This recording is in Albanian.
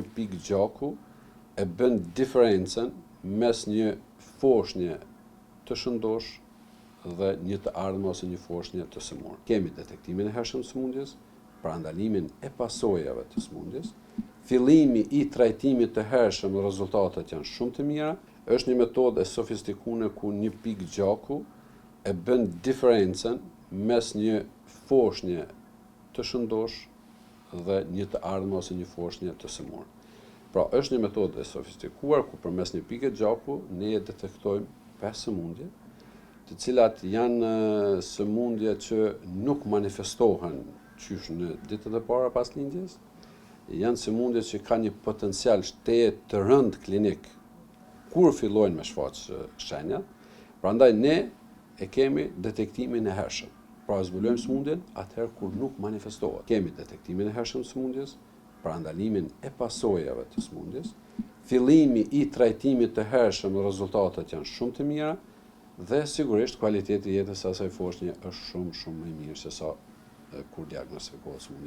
një pikë gjaku e bën diferencën mes një foshnje të shëndosh dhe një të ardhme ose një foshnje të sëmurë. Kemi detektimin e hershëm të sëmundjes, parandalimin e pasojave të sëmundjes, fillimi i trajtimit të hershëm dhe rezultatet janë shumë të mira. Është një metodë e sofistikuar ku një pikë gjaku e bën diferencën mes një foshnje të shëndosh dhe një të ardhme ose një foshnje të sëmurë. Pra, është një metodë e sofistikuar ku përmes një pike gjaku ne e detektojmë pesë sëmundje, të cilat janë sëmundje që nuk manifestohen qysh në ditët e para pas lindjes, janë sëmundje që kanë një potencial tejet të rëndë klinik kur fillojnë me shfaq shenjat, prandaj ne e kemi detektimin e hershëm. Pra, zbulojmë sëmundjen atëherë kur nuk manifestohet. Kemi detektimin e hershëm të sëmundjes, parandalimin e pasojave të sëmundjes, fillimi i trajtimit të hershëm dhe rezultatet janë shumë të mira dhe sigurisht kualiteti i jetës së asaj foshnje është shumë shumë më i mirë se sa kur diagnostikohet sëmundja.